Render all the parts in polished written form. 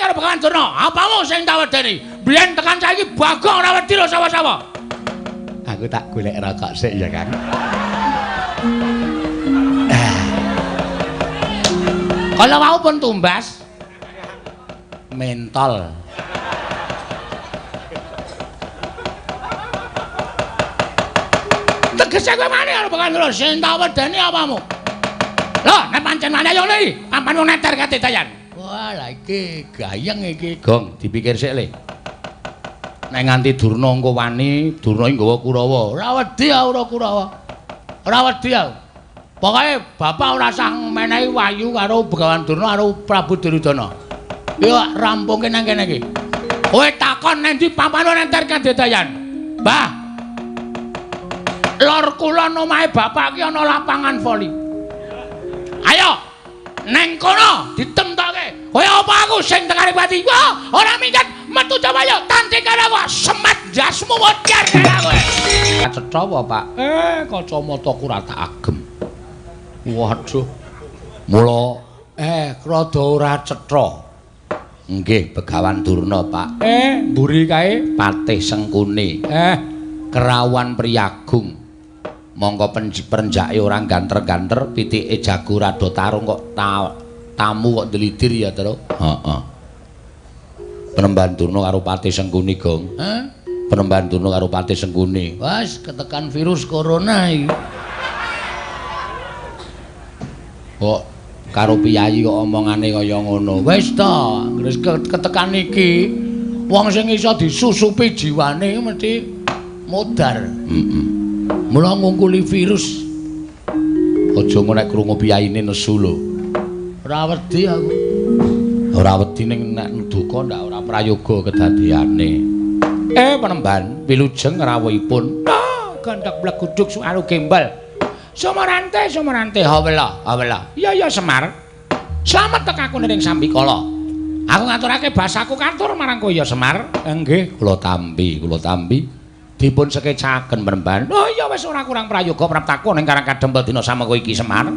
karo Begawan Durna? Apamu sing tak wedeni? Biyen tekan saiki Bagong ora wedi lho sapa-sapa. Aku tak golek rokok sik ya, Kang. Kala wau pun tumbas mentol. Tegese kowe wani karo Begawan Durna sing tak wedeni apamu? Lho, nek pancen wani ayo le, papan wong neter kadedayan. Wah, lha iki gayeng iki, Gong, dipikir sik le. Nek nganti Durna engko wani, Durna iki nggawa Kurawa. Ora wedi aku ora Kurawa. Ora wedi aku. Pokoke bapak ora usah menehi wahyu karo Begawan Durna karo Prabu Duryudana. Yo rampungke nang kene iki. Kowe takon nang ndi papane nenter kadedayan. Mbah. Lor kulon omahe bapak ki ana lapangan voli. Ayo neng kono ditemtoke. Kowe apa aku sing tekane pati? Wah, ora minggat metu coba yo tanding karo aku semat jasmu modar karo kowe. Cetha apa, Pak? Kacamataku ora tak agem. Waduh. Mula rada ora cetha. Nggih, Begawan Durna, Pak. Mburi kae Patih Sengkuni. Kerawan Priyagung. Mongko perenjake ora ganter-ganter, pitike jago rada tarung kok tamu kok ndelidir ya, Tru. Heeh. Penemban Durna karo Patih Sengkuni, Gong. Heh? Penemban Durna karo Patih Sengkuni. Wes ketekan virus corona iki. Kok karo piyayi kok omongane kaya ngono. Wis ta, wis ketekan iki wong sing iso disusupi jiwane mesti modar. Heeh. Mula ngungkuli virus. Aja ngono nek krungu piyayine nesu lho. Ora wedi aku. Ora wedi ning nek duka ndak ora prayoga kedadeane. Penemban wilujeng rawuhipun. Ah, gandhak bleguduk suaru gembal. Sumarante, sumarante, hawela, hawela. Iya iya Semar. Slamet tekaku ning sambikala. Aku ngaturake basaku katur marang kowe ya Semar. Nggih, kula tampi, kula tampi. Dipun sekecaken penemban. Oh iya wis ora kurang prayoga praptaku ning Karang Kadempel dina samengko iki Semar.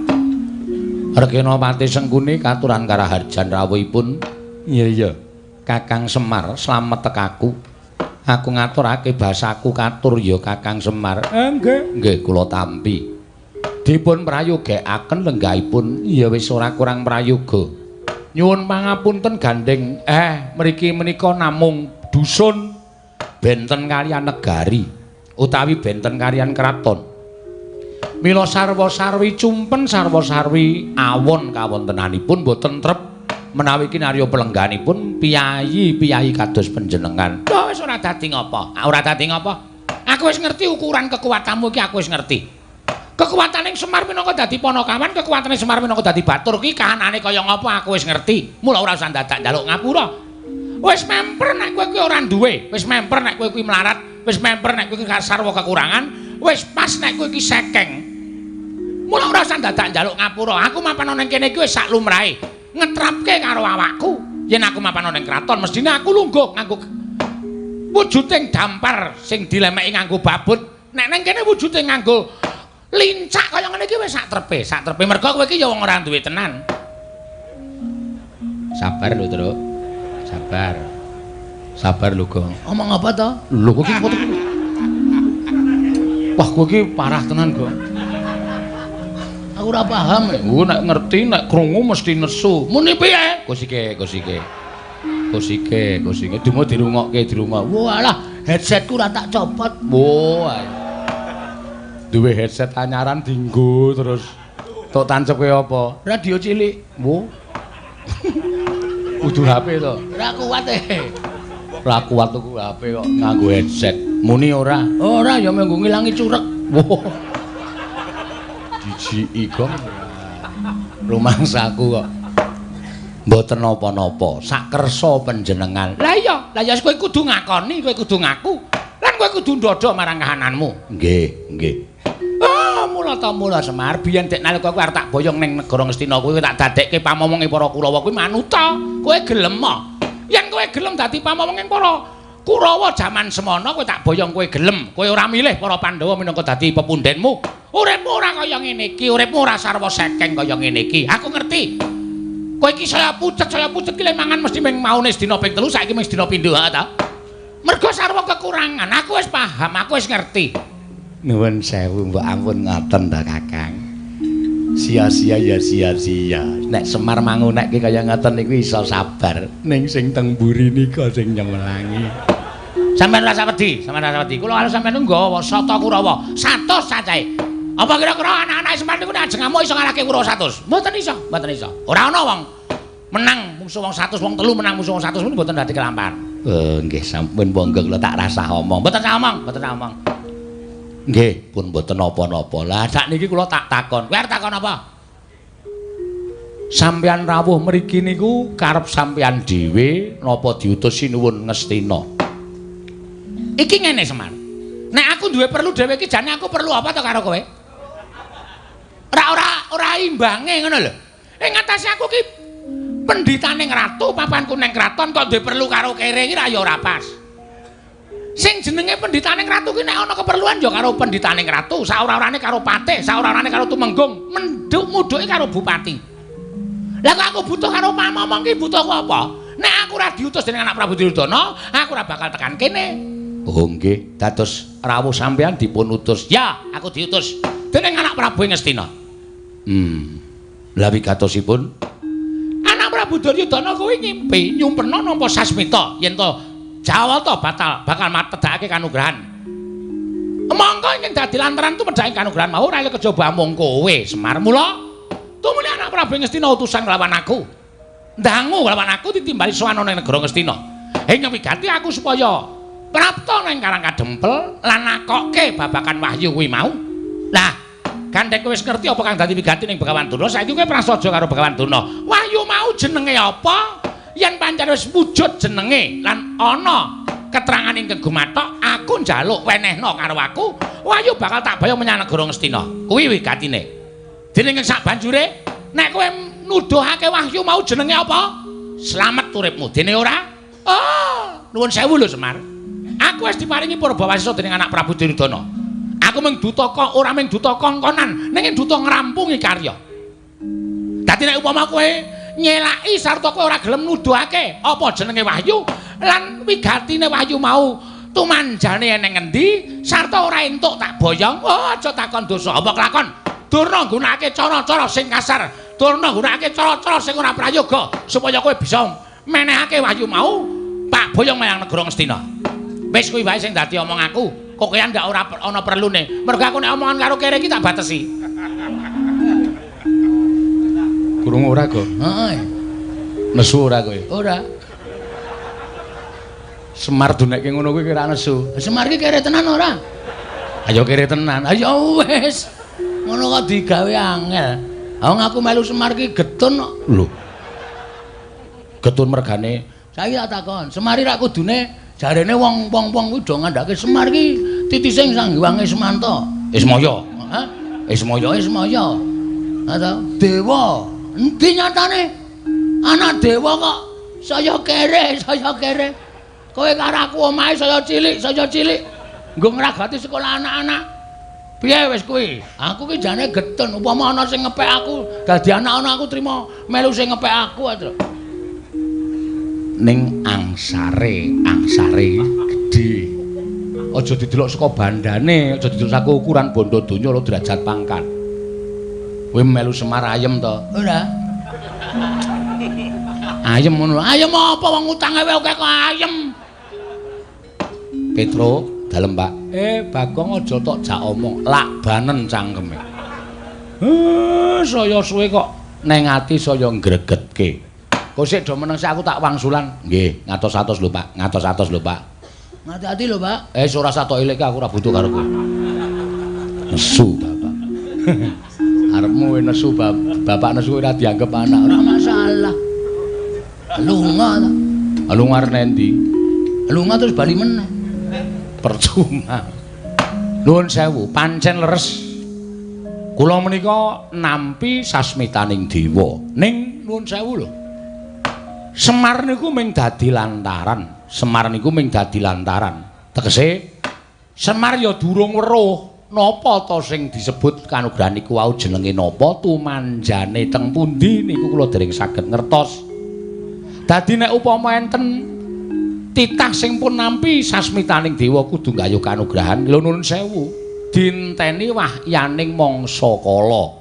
Regena Patih Sengkuni katuran karaharjan rawuhipun. Iya iya. Kakang Semar, slamet tekaku. Aku ngaturake basaku katur ya Kakang Semar. Nggih. Nggih, kula tampi. Dipun prayogekaken lenggahipun. Ya wis ora kurang prayoga. Nyuwun pangapunten gandeng. Mriki menika namung dusun benten kaliyan negari utawi benten kaliyan kraton. Mila sarwa-sarwi cumpen sarwa-sarwi awon kawontenanipun boten trep menawi kinarya pelengganipun piyayi-piyayi kados panjenengan. Lho wis ora dadi ngapa? Ora dadi ngapa? Aku wis ngerti ukuran kekuatanmu iki, aku wis ngerti. Kekuatane Semar minangka dadi panakawan, kekuatane Semar minangka dadi batur ki kahanane kaya ngapa aku wis ngerti. Mula ora usah dadak njaluk ngapura. Wis memper nek kowe kuwi ora duwe, wis memper nek kowe kuwi melarat, wis memper nek kowe kuwi sarwa kekurangan, wis pas nek kowe iki sekeng. Mula ora usah dadak njaluk ngapura. Aku mapan ana ning kene iki wis sak lumrahe. Ngetrapke karo awakku. Yen aku mapan ana ning kraton, mestine aku lungguh nganggo wujuding dampar sing dilemeki nganggo babut. Nek ning kene wujude nganggo lincak kaya ngene iki wis sak trepe, sak trepe. Mergo kowe iki ya wong ora duwe tenan. Sabar lho, Truk. Sabar. Sabar lho, Gong. Omong apa to? Lho kowe iki wah, kowe iki parah tenan, Gong. Aku ora paham. Nek ngerti, nek krungu mesti nesu. Muni piye? Kosike, kosike. Kosike, kosike. Dumo dirungokke, dirungok. Walah, headsetku ora tak copot. Wah. Duwe headset anyaran dinggo terus. Tok tancepke apa? Radio cilik. Wo. Kudu HP to. Ora kuat e. Ora kuat tuku HP kok nganggo headset. Muni ora? Ora ya menggo ngilangi curek. Wo. Dijiki Gong. Rumangsaku kok mboten napa-napa. Sakersa panjenengan. Lah iya, lah ya kowe kudu ngakoni, kowe kudu ngaku. Lan kowe kudu ndodho marang kahananmu. Nggih, nggih. Ah, mula ta mula Semar, biyen dek nalika kowe arep tak boyong ning negara Ngastina kuwi tak dadekke pamomonge para Kurawa kuwi manuta. Kowe gelem ah? Yen kowe gelem dadi pamomonge para Kurawa jaman semono kowe tak boyong kowe gelem. Kowe ora milih para Pandhawa minangka dadi pepundhenmu. Uripmu ora kaya ngene iki, uripmu ora sarwa sekeng kaya ngene iki. Aku ngerti. Kowe iki saya pucet ki le mangan mesti ming maune sedina ping 3, saiki ming sedina pindho ha ta. Mergo sarwa kekurangan, aku wis paham, aku wis ngerti. Nuwun sewu mbok ampun ngoten ta Kakang. Sia-sia ya sia-sia. Nek Semar mangunekke kaya ngoten niku iso sabar. Ning sing teng mburi nika sing nyemelangi. Sampeyan rasa wedi, sampeyan rasa wedi. Kula karo sampeyan nggawa sata Kurawa 100 cacahe. Apa kira-kira anak-anak Semar niku nek ajeng ngamuk iso ngalahke Kurawa 100? Mboten iso, mboten iso. Ora ana wong menang musuh wong 100, wong 3 menang musuh wong 100 niku mboten dadi kelampahan. Nggih sampun monggo kula tak rasah omong. Mboten sah omong, mboten sah omong. Nggih, pun mboten napa-napa. Lah sakniki kula tak takon. Kowe arep takon apa? Sampeyan rawuh mriki niku karep sampeyan dhewe napa diutus Sinuwun Ngastina? Iki ngene Semar. Nek aku duwe perlu dhewe iki jane aku perlu apa to karo kowe? Ora imbange ngono lho. Ing ngatasé aku ki pendhitane ratu, papanku nang kraton kok duwe perlu karo kere iki ra ya ora pas. Sing jenenge pendhitane ratu ki nek ana keperluan ya karo pendhitane ratu, saora-orane karo patih, saora-orane karo tumenggung, menduk mudhuke karo bupati. Lah kok aku butuh karo pamomong ki butuhku apa? Nek aku ora diutus dening anak Prabu Duryudana, aku ora bakal tekan kene. Oh nggih, dados rawuh sampeyan dipun utus. Ya, aku diutus dening anak Prabu Ngastina. Lah wigatosipun anak Prabu Duryudana kuwi ngimpi nyumpena nampa sasmita yen to Jawata batal bakal matedhakake kanugrahan. Mongko ingkang dadi lantaran tumedhake kanugrahan mau ora kejaba amung kowe Semar. Mula tumuli anak Prabu Ngastina utusan nglawan aku. Ndangu nglawan aku ditimbali sowan ana ing negara Ngastina. Ing wigati aku supaya prapta nang Karang Kadempel lan nakokke babakan wahyu kuwi mau. Lah, gandeng kowe wis ngerti apa kang dadi wigati ning Begawan Durna, saiki kowe prasaja karo Begawan Durna. Wahyu mau jenenge apa? Yen pancen wis wujud jenenge lan ana keterangan ingkang gumathok, aku njaluk wenehna karo aku, wahyu bakal tak boyong menyang negara Ngastina. Kuwi wigatine. Dene ing sak banjure, nek kowe nuduhake wahyu mau jenenge apa? Slamet uripmu. Dene ora? Oh, nuwun sewu lho Semar. Aku wis diparingi purbawasisa dening anak Prabu Duryudana. Aku mung duta kok ora mung duta kongkonan, ning duta ngrampungi karya. Dadi nek upama kowe nyelaki sarta kowe ora gelem nuduhake apa jenenge wahyu lan wigatine wahyu mau tumanjane eneng endi sarta ora entuk tak boyong, oh aja takon dosa apa kelakon. Durna nggunakake cara-cara sing kasar, durna nggunakake cara-cara sing ora prayoga supaya kowe bisa menehake wahyu mau tak boyong menyang negara Ngastina. Wis kuwi wae sing dadi omong aku. Kokean ndak ora ana perlune. Mergo aku nek omongan karo kere iki tak batesi. Krungu ora, Go? Heeh. Nesu ora kowe? Ora. Semar dunekke ngono kuwi kira nesu. Semar iki kere tenan ora? Ayo kere tenan. Ayo wis. Ngono kok digawe angel. Wong aku melu Semar iki getun kok. Lho. Getun mergane. Saiki tak takon, Semar iki rak kudune jarene wong-wong kuwi do ngandhake Semar iki titise Sang Hyang Ismanta. Ismaya. Hah? Ismaya. Ismaya. Atau dewa. Endi nyatane? Anak dewa kok saya kere, saya kere. Kowe karo aku omahe saya cilik, saya cilik. Nggo ngragati sekolah anak-anak. Piye wis kuwi? Aku ki jane getun, upama ana sing ngepek aku, dadi anak-anak aku trima melu sing ngepek aku aja. Ning angsare, angsare gedhe. Aja didelok saka bandane, aja didelok saka ukuran bondo donya lho derajat pangkat. Kowe melu Semar ayem to? Ora. Ayem ngono. Ayem apa wong utange wae akeh kok ayem. Petro, dalem Pak. Bagong aja tok jak omong, lakbanen cangkeme. Saya suwe kok neng ati saya ngregetke. Kok sik do meneng sik aku tak wangsulan. Nggih, ngatos-atos lho Pak, ngatos-atos lho Pak. Ngati-ati lho Pak. Ora satok elek aku ora butuh karo kowe. Nesu bapak. Arepmu nesu bapak nesu ora dianggep anak. Ora masalah. Lunga ta. Lunga arep endi? Lunga terus bali meneh. Percuma. Nuwun sewu, pancen leres. Kula menika nampi sasmitaning dewa. Ning nuwun sewu lho. Semar niku mung dadi lantaran. Semar niku mung dadi lantaran. Tegese Semar ya durung weruh. Napa to sing disebut kanugrahan niku wau jenenge napa, tumanjane teng pundi niku kula dereng saged ngertos. Dadi nek upama enten titah sing pun nampi sasmitaning dewa kudu nggayuh kanugrahan, lho nuwun sewu, dinteni wahyaning mangsa kala.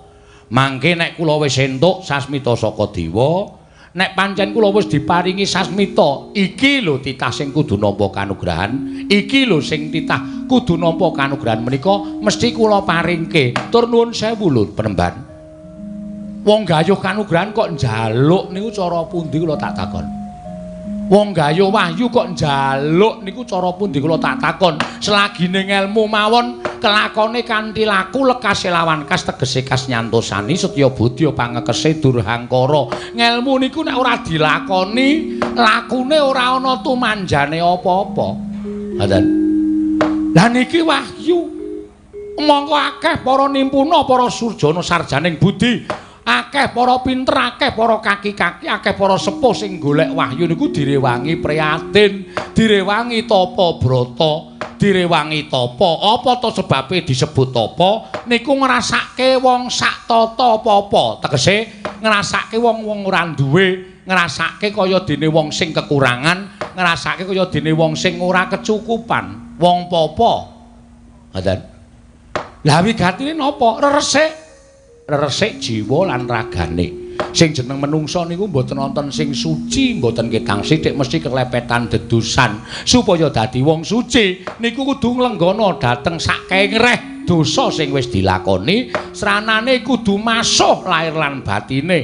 Mangke nek kula wis entuk sasmita saka dewa, nek pancen kula wis diparingi sasmita, iki lho titah sing kudu nampa kanugrahan, iki lho sing titah kudu nampa kanugrahan menika mesti kula paringke. Tur nuwun sewu lho penemban. Wong gayuh kanugrahan kok njaluk niku cara pundi kula tak takon. Wong gayuh wahyu kok njaluk niku cara pundi kula tak takon. Selagine ngelmu mawon kelakone kanthi laku lekase lawan kas tegese kas nyantosani setya budya pangekese durhangkara. Ngelmu niku nek ora dilakoni, lakune ora ana tumanjane apa-apa. Ngoten. Lah niki wahyu. Mongko akeh para nimpuna, para surjana sarjaning budi, akeh para pinter, akeh para kaki-kaki, akeh para sepuh sing golek wahyu niku direwangi prihatin, direwangi tapa brata, direwangi tapa. Apa to sebabe disebut tapa? Niku ngrasake wong sak tata apa-apa. Tegese ngrasake wong-wong ora duwe, ngrasake kaya dene wong sing kekurangan, ngrasake kaya dene wong sing ora kecukupan, wong papa. Ngoten. Lah wigatine napa? Reresik. Reresik jiwa lan ragane. Sing jeneng menungsa niku mboten wonten sing suci, mboten ketang sithik mesti kelepetan dedusan. Supaya dadi wong suci niku kudu nglenggana dhateng sakehe ngreh dosa sing wis dilakoni, sranane kudu masuh lair lan batine.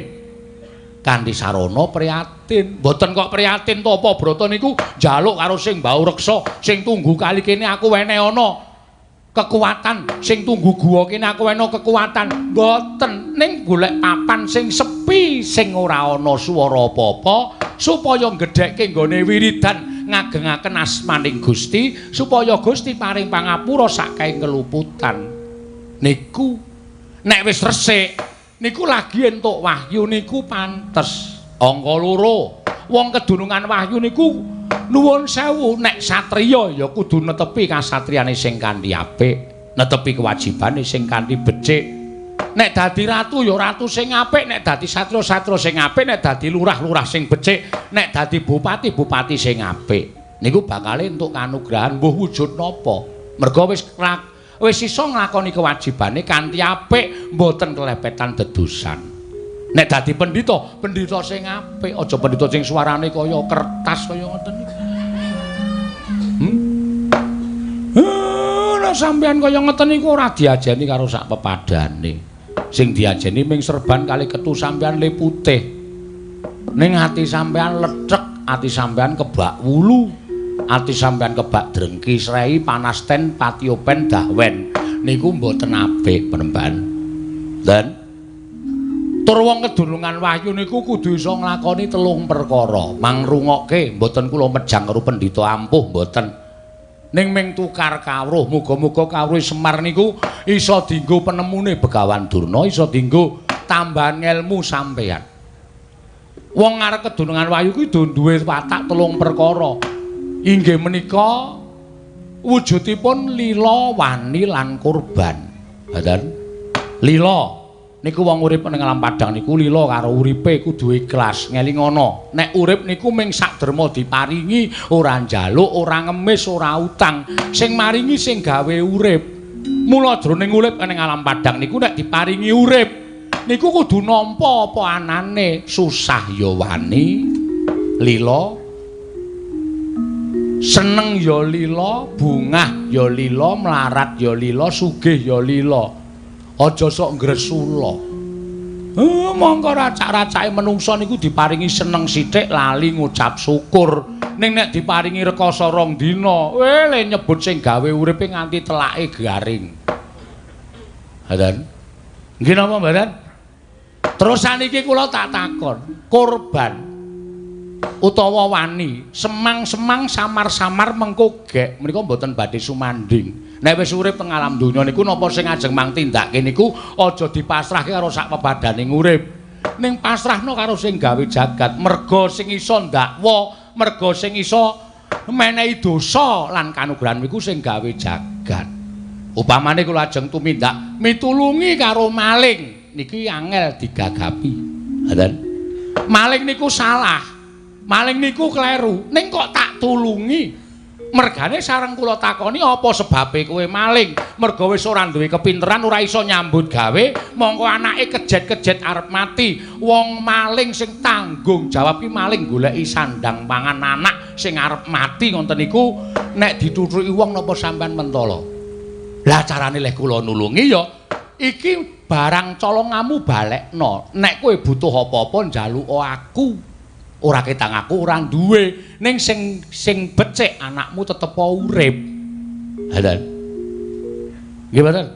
Kanthi sarana prihatin. Mboten kok prihatin tapa brata niku njaluk karo sing mbau reksa, sing tunggu kali kene aku wene ana kekuatan, sing tunggu guwa kene aku wena kekuatan. Mboten, ning golek papan sing sepi, sing ora ana swara apa-apa, supaya ngedhekke nggone wiridan ngagengaken asmaning Gusti, supaya Gusti paring pangapura saking keluputan. Niku nek wis resik niku lagi entuk wahyu niku pantes. Angka loro, wong kedunungan wahyu niku nuwun sewu, nek satriya ya kudu netepi kasatriyane sing kanthi apik, netepi kewajibane sing kanthi becik. Nek dadi ratu ya ratu sing apik, nek dadi satriya-satriya sing apik, nek dadi lurah-lurah sing becik, nek dadi bupati-bupati sing apik. Niku bakale entuk kanugrahan mbuh wujud napa. Merga wis iso nglakoni kewajibane kanthi apik, mboten kelepetan dedusan. Nek dadi pendhita, pendhita sing apik, aja pendhita sing suarane kaya kertas kaya ngoten niku. Nek sampeyan kaya ngoten niku ora diajeni karo sak pepadane. Sing diajeni ming serban kali ketu sampeyan le putih. Ning ati sampeyan lethek, ati sampeyan kebak wulu, ati sampeyan kebak drengki srei panasten patiopen dahwen. Niku mboten apik penemban. Dan tur wong kedunungan wahyu niku kudu iso nglakoni telung perkara. Mangrungokke, mboten kula mejang karo pendhita ampuh mboten. Ning ming tukar kawruh, muga-muga kawruh Semar niku iso dienggo penemune Begawan Durna, iso dienggo tambahan ngelmu sampeyan. Wong arep kedunungan wahyu kuwi duwe watak telung perkara. Inggih menika wujudipun lila, wani lan kurban. Ngoten. Lila niku wong urip ning alam padang niku lila karo uripe kudu ikhlas, ngelingono. Nek urip niku ming sak derma diparingi, ora njaluk, ora ngemis, ora utang. Sing maringi sing gawe urip. Mula jroning urip ning alam padang niku nek diparingi urip niku kudu nampa apa anane, susah ya wani, lila, seneng ya lila, bungah ya lila, mlarat ya lila, sugih ya lila. Aja sok ngresula. Mongko racak-racake menungsa niku diparingi seneng sithik lali ngucap syukur. Ning nek diparingi rekoso rong dina, le nyebut sing gawe uripe nganti telake garing. Ngoten. Nggih napa mboten? Terus saniki kula tak takon, korban utawa wani, semang-semang samar-samar mengko gek menika mboten badhe sumanding. Nek wis urip teng alam donya niku napa sing ajeng mang tindake niku aja dipasrahke karo sak pepadaning urip. Ning pasrahno karo sing gawe jagat, merga sing iso ndakwa, merga sing iso menehi dosa lan kanugrahan niku sing gawe jagat. Upamane kula ajeng tumindak mitulungi karo maling niki angel digagapi. Ngoten. Maling niku salah. Maling niku kleru. Ning kok tak tulungi? Mergane sareng kula takoni apa sebabe kowe maling? Merga wis ora duwe kepinteran, ora iso nyambut gawe, mongko anake kejet-kejet arep mati. Wong maling sing tanggung jawab ki maling goleki sandang pangan anak sing arep mati ngoten niku nek dituthuki wong napa sampean mentala? Lah carane leh kula nulungi ya iki barang colongamu balekno. Nek kowe butuh apa-apa njaluka aku. Ora ketang aku ora duwe, ning sing becik anakmu tetep urip. Ngoten. Nggih mboten?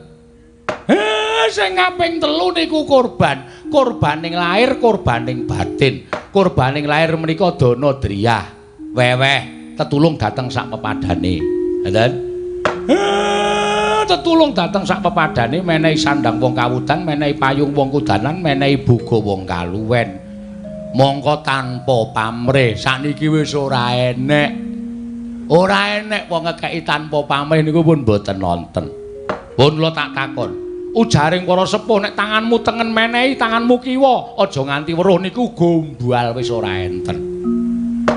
Sing kaping 3 niku korban. Korbaning lahir, korbaning batin. Korbaning lahir menika dana driyah, weweh, tetulung dateng sak pepadane. Ngoten. Tetulung dateng sak pepadane, menehi sandang wong kawudan, menehi payung wong kudanan, menehi boga wong kaluwen. Mongko tanpa pamrih sakniki wis ora enek. Ora enek wong ngekeki tanpa pamrih niku pun mboten nonten. Pun kula tak takon. Ujaring para sepuh nek tanganmu tengen menehi tanganmu kiwa, aja nganti weruh niku gombal wis ora enten.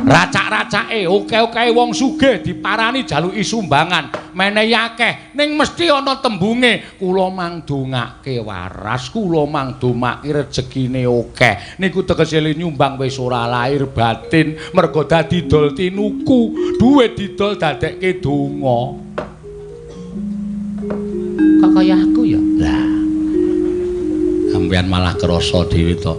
Racak-racake oke-oke wong sugih diparani jaluki sumbangan, menehi akeh ning mesti ana tembunge kula mangdongake waras, kula mangdomake rejekine akeh. Niku tegese nyumbang wis ora lahir batin, merga dadi dol tinuku, duwe didol dadekke donga. Kok kaya aku ya? Lah. Sampeyan malah krasa dhewe to.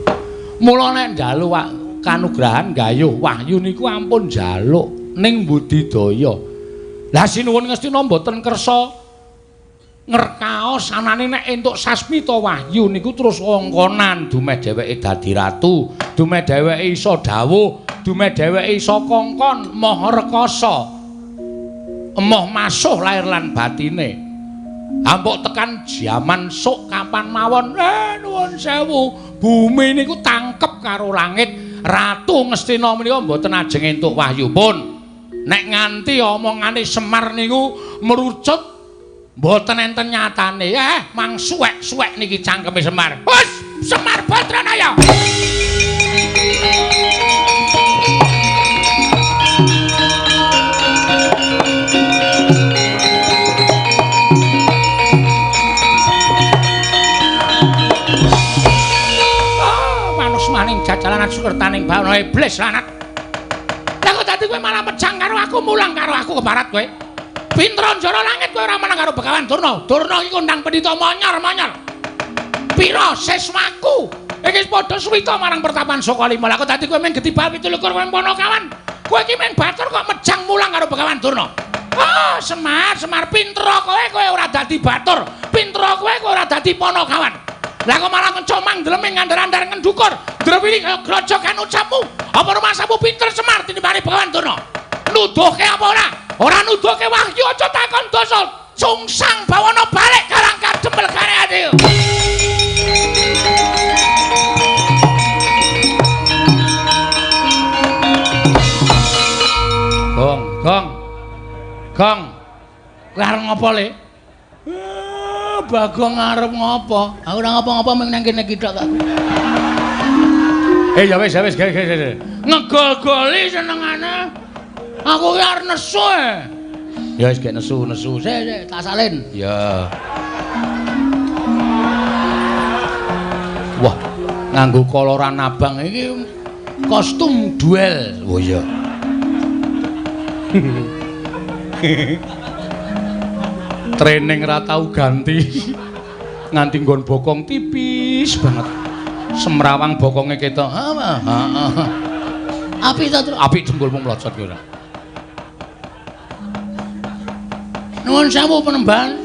Mula nek njaluk kanugrahan gayuh wahyu niku ampun njaluk ning budidaya. Lah sinuwun Ngastina mboten kersa ngerkaos anane nek entuk sasmita wahyu niku terus wongkonan dumeh dheweke dadi ratu, dumeh dheweke iso dawuh, dumeh dheweke iso kongkon maha rekasa. Emoh masuh lahir lan batine. Ampuk tekan jaman sok kapan mawon, nuwun sewu, bumi niku tangkep karo langit. Ratu Ngastina menika mboten ajeng entuk wahyu pun. Nek nganti omongane Semar niku merucut mboten enten nyatane. Mang suwek-suwek niki cangkeme Semar. Hus, Semar Badranaya. Maning jajalanan sukertaning bawana iblis lanat. Lah kok dadi kowe malah mejang karo aku, mulang karo aku keparat kowe. Pinter njara langit kowe ora menang karo Begawan Durna. Durna iki kondang pendhita monyor-monyor. Pira siswaku? Iki padha suwita marang pertapan Sukalima. Lah kok dadi kowe mung getibal 27 kowe Panakawan. Kowe iki mung batur kok mejang mulang karo Begawan Durna. Oh, Semar, Semar pinter kowe, kowe ora dadi batur. Pinter kowe, kowe ora dadi Panakawan. Lah kok malah ngecomang ndleming ngandar-andar ngendukur. Ndrewili kaya grojogan ucapmu. Apa rumasamu pinter Semar tinimbane Begawan Durna? Nuduhke apa ora? Ora nuduhke wahyu aja takon dosa. Sungsang bawana balik karang kadempel gare ati. Gong, gong. Gong. Kowe arep ngopo le? Bagong arep ngopo? Aku ora ngopo-ngopo mung nang kene iki tok aku. Ya wis, ya wis, ge. Ngegol-goli senengane. Aku ki arep nesu. Ya wis gek nesu-nesu. Sik, sik, tak salin. Ya. Wah, nganggo koloran abang iki kostum duel. Oh iya. Training ra tau ganti. Nganti nggon bokong tipis banget. Semrawang bokonge ketok. Heeh. Apik ta, Tru? Apik dengkulmu mlocot ki ora. Nuwun sewu penemban.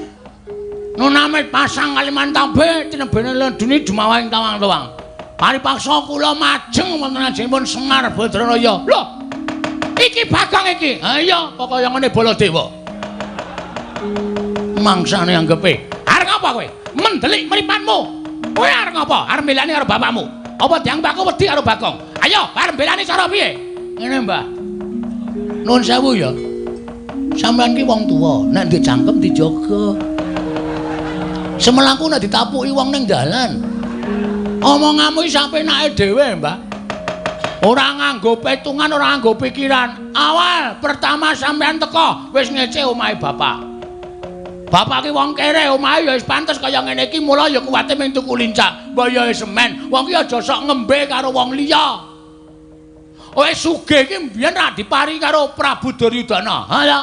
Nunamit pasang Kalimantan tinebene ledune dumawahing tawang-tawang. Paripaksa kula majeng wonten ajengipun Semar Badranaya. Lho. Iki Bagong iki. Ha iya, kaya ngene Baladewa. Mangsane anggepe. Arep ngapa kowe? Mendelik mripatmu. Kowe arep ngapa? Arep mbelani karo bapakmu. Apa dianggep aku wedi karo Bagong? Ayo, arep mbelani cara piye? Ngene, Mbah. Nuwun sewu ya. Sampeyan ki wong tuwa, nek ndek cangkem dijaga. Semelangku nek ditapuki wong ning dalan. Omonganmu iki sapenake dhewe, Mbah. Ora nganggo petungan, ora nganggo pikiran. Awal pertama sampean teko wis ngece omahe bapak. Bapak ki wong kere, omahe ya wis pantes kaya ngene iki, mula ya kuwate mung tuku lincak. Mbok ya semen, wong ki aja sok ngembe karo wong liya. Wis sugih iki mbiyen ra dipari karo Prabu Duryudana. Ha ya.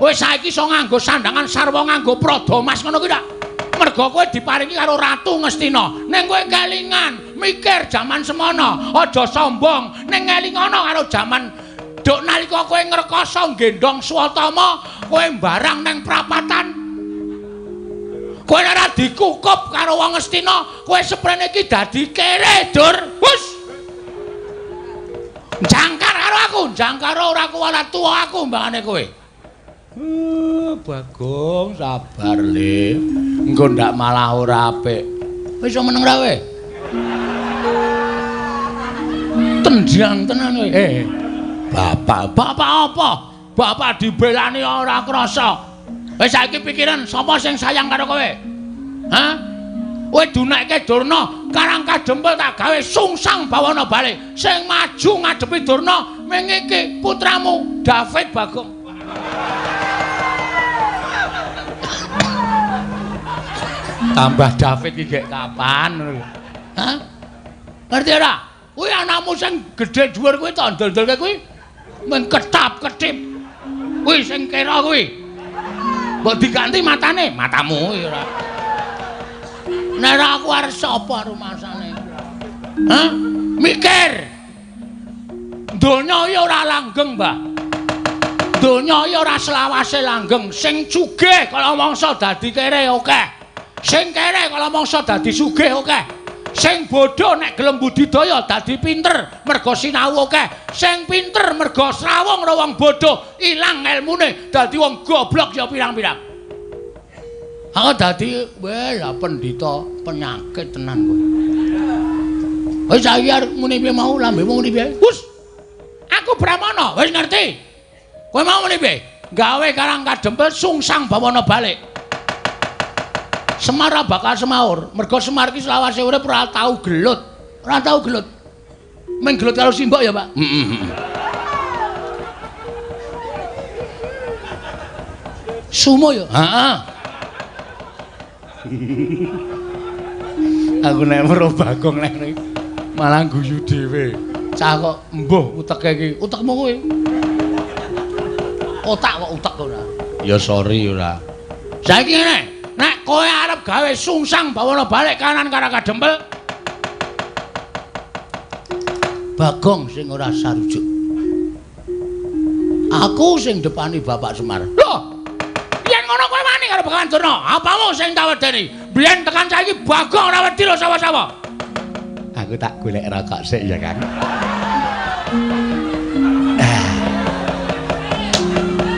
Wis saiki iso nganggo sandangan sarwa nganggo prada mas ngono kuwi ta. Mergo kowe diparingi karo Ratu Ngastina. Ning kowe kelingan, mikir jaman semono, aja sombong. Ning ngelingono karo jaman duk nalika kowe ngrekoso nggendhong Swatama, kowe mbarang ning prapatan. Kowe ora dikukup karo wong Ngastina, kowe seprene iki dadi kere, Dur. Hus. Jangkar karo aku, jangkar ora kuwala tuwa aku mbangane kowe. Bagong sabar le. Engko ndak malah ora apik. Wis iso meneng ra kowe? Tendang tenan kowe. Bapak, bapak apa? Bapak dibelani ora krasa. Wis saiki pikiran sapa sing sayang karo kowe? Hah? Kowe dunekke Durna, Karang Kadempel tak gawe sungsang bawana bali. Sing maju ngadepi Durna ming iki putramu David Bagong. Tambah David iki gek kapan ngono lho. Hah? Ngerti ora? Kuwi anakmu sing gedhe dhuwur kuwi tak ndol-ndolke kuwi mung ketap-ketip. Kuwi sing kira kuwi. Mbok diganti matane, matamu kuwi ora. Nek ora aku arep sapa rumasane? Hah? Mikir. Donya iki ora langgeng, Mbah. Donya iki ora selawase langgeng. Sing sugih kala mangsa dadi kere akeh. Sing kere kala mangsa dadi sugih akeh. Sing bodho nek gelem budidaya dadi pinter mergo sinau akeh. Sing pinter mergo srawung karo wong bodho ilang elmune dadi wong goblok ya pirang-pirang. Aku dadi weh lah pendhita penyakit tenan kowe. Wis saiki arep muni piye mau lambemu muni piye? Hus. Aku Brahmana, wis ngerti. Kowe mau muni piye? Gawe Karang Kadempel sungsang bawana balik. Semar bakal semaur, mergo Semar iki selawase urip ora tau gelut. Ora tau gelut. Mung gelut karo simbok ya, Pak. Heeh. Sumo ya? Heeh. Aku nek weruh Bagong nek malah guyu dhewe. Cah kok mbuh uteke iki. Utekmu kuwi. Otak kok utek ora. Ya sorry ora. Saiki ngene. Nek kowe arep gawe sungsang bawana balik kanan Karang Kadempel, Bagong sing ora sarujuk. Aku sing depani Bapak Semar. Lho, yen ngono kowe wani karo Begawan Durna, apamu sing tak wedeni? Biyen tekan saiki Bagong ora wedi lho sawah-sawah. Aku tak golek rokok sik ya, Kang.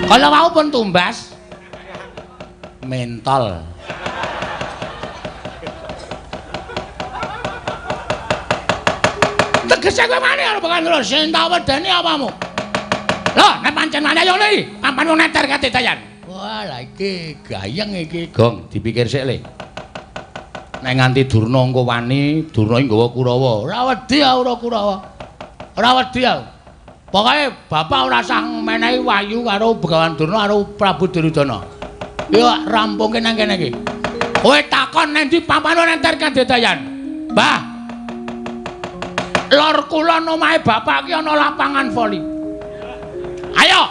Kalau mau pun tumbas mentol. Tegese kowe wani karo Begawan Durna, sing tak wedeni apamu? Lho, nek pancen wani ayo le, papan wong neter kate dayan. Wah, lha iki gayeng iki, Gong, dipikir sik le. Nek nganti Durna engko wani, Durna iki nggawa Kurawa. Ora wedi aku ora Kurawa. Ora wedi aku. Pokoke bapak ora sah menehi wahyu karo Begawan Durna karo Prabu Duryudana. Yo rampungke nang kene iki. Kowe takon nang ndi papan neter kate dayan. Mbah. Lor kulon omahe bapak ki ana lapangan voli. Ayo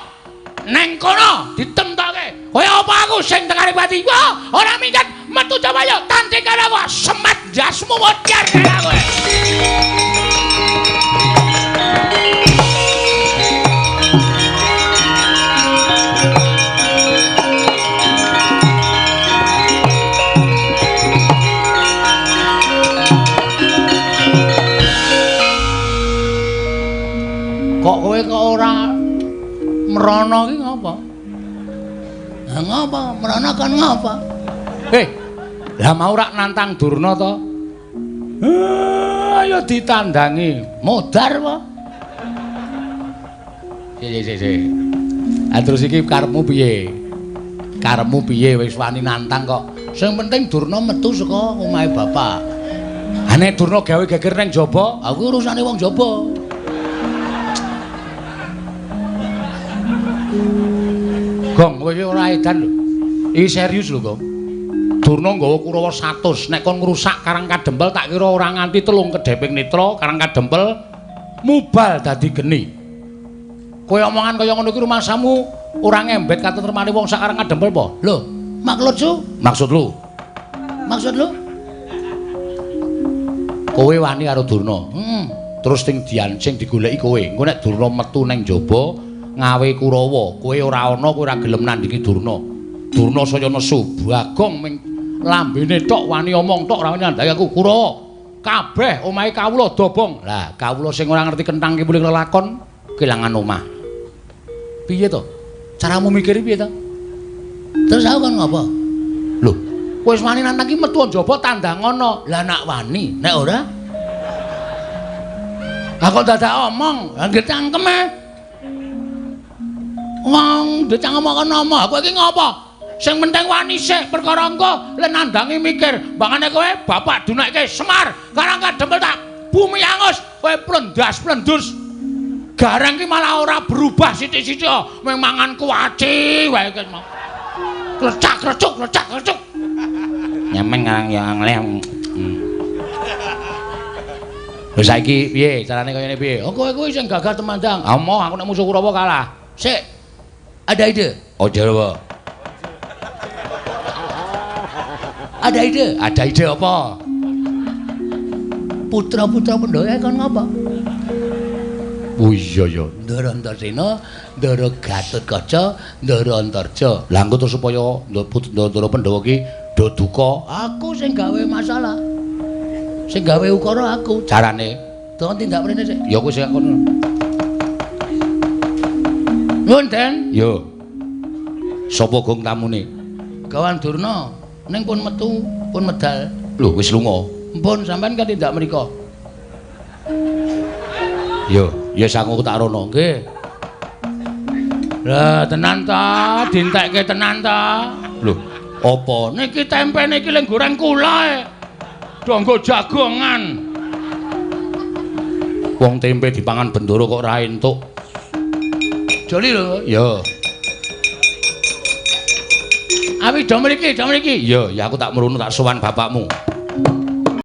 neng kono ditemtoke. Kowe apa aku sing tekane pati? Wah, ora minggat metu coba yo tanding karo aku. Semet jasmu modar karo kowe. Kok kowe kok ora mrono ki ngapa? Lah ngapa? Mrono kon ngapa? Lah mau rak nantang Durna to? Ayo ditandangi. Modar apa? Sik. Ah terus iki karepmu piye? Karepmu piye wis wani nantang kok Sing penting Durna metu saka omahe bapak. Ha nek Durna gawe geger nang jaba, aku urusane wong jaba. Gong, kowe iki ora edan lho. Iki serius lho, Gong. Durna nggawa Kurawa 100, nek kon ngrusak Karang Kadempel tak kira ora nganti 3 kedheping netra Karang Kadempel mubal dadi geni. Kowe omongan kaya ngono iki rumangsamu ora ngembet katentremane wong sak Karang Kadempel apa? Lho, maksud lu? Maksud lu? Maksud lu? Kowe wani karo Durna. Heeh. Terus sing diancing digoleki kowe. Engko nek Durna metu nang jaba ngawe Kurawa, kowe ora ana, kowe ora gelem nandhingi Durna. Durna saya nesu, Bagong ming lambene tok wani omong tok ora wani nandhangi aku Kurawa. Kabeh omahe kawula dobong. Lah, kawula sing ora ngerti kentang ki muling lelakon kelangan omah. Piye to? Caramu mikir piye to? Terus aku kon ngopo? Lho, kowe wis wani nantang ki metu njaba tandang ana. Lah nak wani, nek ora? Lah kok dadak omong, lah nggih cangkeme. Wong ndek cangkem kono omong, kowe iki ngopo? Sing penting wani sik perkara engko le nandangi mikir, mbangane kowe bapak dunekke Semar, Karang Kadempel tak bumi angus, kowe plendas-plendus. Gareng ki malah ora berubah sithik-sithik, mung mangan kuaci wae ki mau. Klecak-klecuk, klecak-klecuk. Nyemen karang ya ngleh. Lho saiki piye carane kaya ngene piye? Oh kowe kuwi sing gagah temandang. Ah moh aku nek musuh Kurawa kalah. Sik. Ada ide? Ojo apa? Ada ide? Ada ide apa? Putra-putra Pandhawa kon ngapa? Oh iya ya, Ndara Antasena, Ndara Gatotkaca, Ndara Antarja. Lah engko terus supaya Ndara Pandhawa ki do duka, aku sing gawe masalah. Sing gawe ukara aku. Carane tolong tindak mrene sik. Ya kowe sing kono. Nuwun, Den. Yo. Sapa gong tamune? Gawan Durna. Ning pun metu, pun medal. Lho wis lunga. Mpun sampean kan tindak mriko. Yo, ya sangu tak rono. Nggih. Lah tenan ta, dientekke tenan ta. Lho, apa? Niki tempe niki leng goreng kula e. Do nggo jagongan. Wong tempe dipangan bendoro kok ora entuk. Joli lho. Yo. Awi do mriki, do mriki. Yo, ya aku tak mrono tak sowan bapakmu.